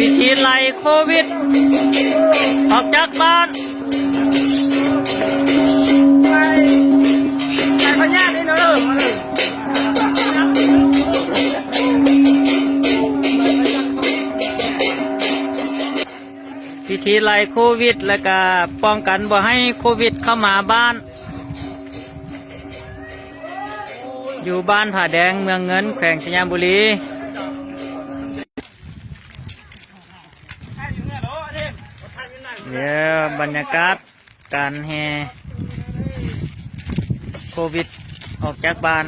ວິທີໄລ່ໂຄວິດອອກຈາກບ້ານ. ວິທີໄລ່ໂຄວິດ ແລະກະປ້ອງກັນບໍ່ໃຫ້ໂຄວິດເຂົ້າມາບ້ານ ຢູ່ບ້ານຜາແດງ ເມືອງເງິນ ແຂວງໄຊຍະບູລີ. ເດີ ບັນຍາກາດການແຫ່ໂຄວິດອອກຈາກບ້ານ.